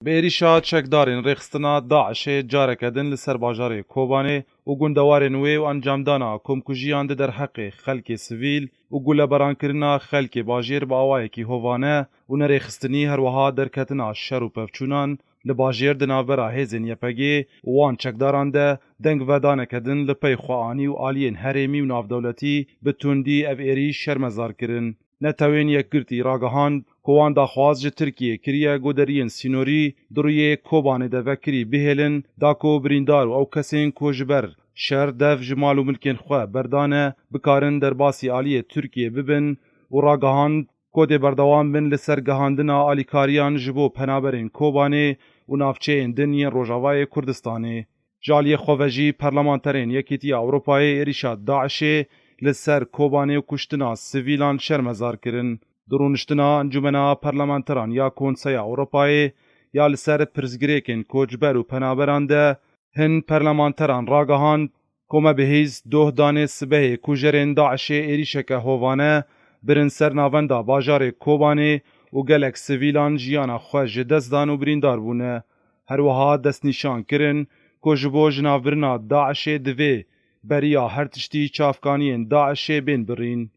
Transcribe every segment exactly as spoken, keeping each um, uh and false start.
Bi êrîşa çekdarên rêxistina DAIŞê careke din li ser bajarê Kobanê û gundewarên wê û encamdana komkujiyan di derheqê xelkê sivîl û gulebarankirinî xelkê bajêr bi awayekî hovane û nerêxistinî, her wiha derketina şer û pevçûnan li bajêr di navbera hêzên Y P G û wan çekdaran de dengvedaneke din li pey xwe anî û aliyên herêmî û navdewletî bi tundî ev êrîş şermezar kirin. Netewên Yekgirtî ragihand ku wan daxwaz ji Tirkiyê kiriye ku deriyên sînorî di rûyê Kobanê de vekirî bihêlin, da ku birîndar û ew kesên ku ji ber şer dev ji mal û milkên xwe berdane, bikarin derbasî aliyê Tirkiyê bibin û ragihand ku dê berdewam bin li ser gihandina alîkariyan ji bo penaberên Kobanê û navçeyên din yên Rojavayê Kurdistanê. Ji aliyê xwe ve jî parlamenterên Yekîtiya Ewropayê êrîşa DAIŞê li ser Kobanê û kuştina sivîlan şermezar kirin. Di rûniştina Encûmena Parlamenteran ya Konseya Ewropayê ya li ser pirsgirêkên koçber û penaberan de hin parlamenteran ragihand ku me bihîst doh danê sibehê kujerên DAIŞê êrîşeke hovane birin ser navenda bajarê Kobanê û gelek sivîlan jiyana xwe ji dest dan û birîndar bûne. Her wiha destnîşan kirin ku ji bo jinavbirina DAIŞê divê beriya her tiştî çavkaniyên DAIŞê bên birîn.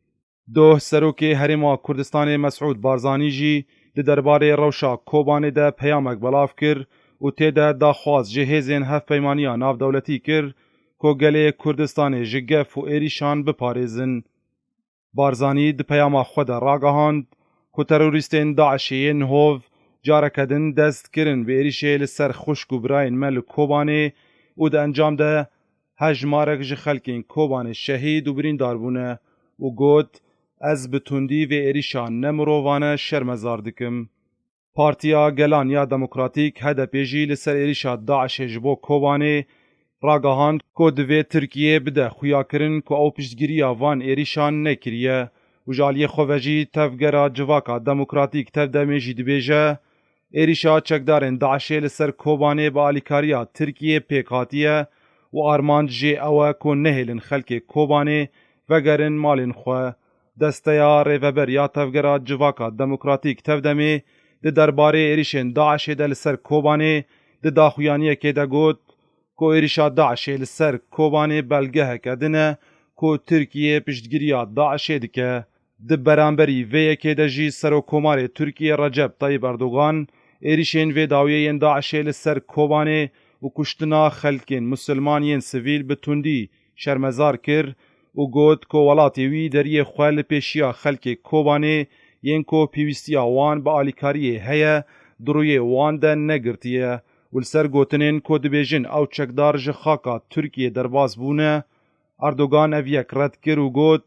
Doh Serokê Herêma Kurdistanê Mesûd Barzanî jî di derbarê rewşa Kobanê de peyamek belav kir û tê de daxwaz ji hêzên hevpeymaniya navdewletî kir ku gelê Kurdistanê ji gef û êrîşan biparêzin. Barzanî di peyama xwe de ragihand ku terorîstên DAIŞê yên hov careke din dest kirin bi êrîşê li ser xwişk û birayên me li Kobanê û di encam de hejmarek ji xelkên Kobanê şehîd û birîndar bûne û got, "Ez bi tundî vê êrîşa nemirovane şermezar dikim." Partiya Gelan ya Demokratîk, H D P, jî li ser êrîşa DAIŞê ji bo Kobanê ragihand ku divê Tirkiye bide xuyakirin ku ew piştgiriya van êrîşan nekiriye û ji aliyê xwe ve jî tevgera Civaka Demokratîk Tevdemê jî dibêje, êrîşa çekdarên DAIŞê li ser Kobanê bi alîkariya Tirkiyê pêk hatiye û armanc jê ew e ku nehêlin xelkê Kobanê vegerin malên xwe. Desteya Rêveber ya Tevgera Civaka Demokratîk Tevdemê di derbarê êrîşên DAIŞê de li ser Kobanê di daxuyaniyekê de got ku êrîşa DAIŞê li ser Kobanê belgeheke din e ku Tirkiye piştgiriya DAIŞê dike. Di beramberî vê yekê de jî Serokkomarê Tirkiye Recep Tayyip Erdogan êrîşên vê dawiyê yên DAIŞê li ser Kobanê û kuştina xelkên misilman yên sivîl bi tundî şermezar kir û got ku welatê wî deriyê xwe li pêşiya xelkê Kobanê yên ku pêwîstiya wan bi alîkariyê heye, di rûyê wan de negirtiye û li ser gotinên ku dibêjin ew çekdar ji xaka Tirkiyê derbas bûne, Erdogan ev yek red kir û got,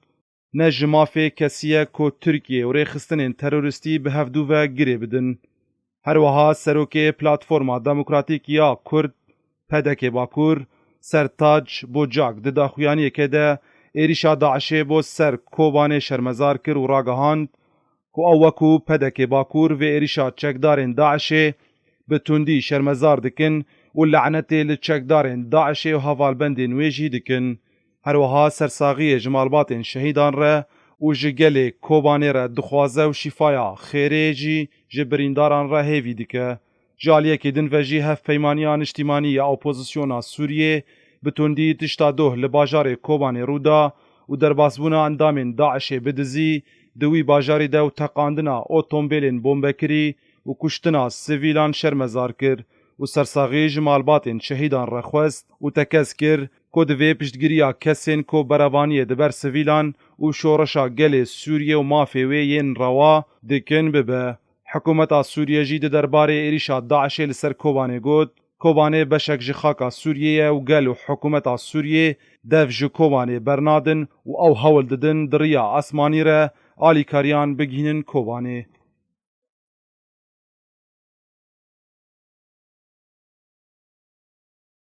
"Ne ji mafê kesî ye ku Tirkiye û rêxistinên terorîstî bi hevdû ve girê bidin." Her wiha serokê Platforma Demokratîk ya Kurd, P D K Bakur, Sertac Bocak di daxuyaniyekê de êrîşa DAIŞê bo ser Kobanê şermezar kir û ragihand ku ew wekû P D K Bakur vê êrîşa çekdarên DAIŞê bi tundî şermezar dikin û lanetê li çekdarên DAIŞê û hevalbendên wê jî dikin. Her wiha sersaxiyê ji malbatên şehîdan re û ji gelê Kobanê re dixwaze û şîfaya xêrê jî ji birîndaran re hêvî dike. Ji aliyekî din ve jî Hevpeymaniya Niştîmanî ya Opozisyona Sûriyê bi tundî tişta doh li bajarê Kobanê rû da û derbasbûna endamên DAIŞê bi dizî di wî bajarî de û teqandina otombêlên bombekirî û kuştina sivîlan şermezar kir û sersaxî ji malbatên şehîdan re xwest û tekez kir ku divê piştgiriya kesên ku berevaniyê di ber sivîlan û şoreşa gelê Sûriyê û mafê wê yên rewa dikin bibe. Hikûmeta Sûriyê jî di derbarê êrîşa DAIŞê li ser Kobanê got, Kobanê beşek ji xaka Sûriyê ye û gel û hikûmeta Sûriyê dev ji Kobanê bernadin û ew hewl didin di riya asmanî re alîkariyan bigihînin Kobanê.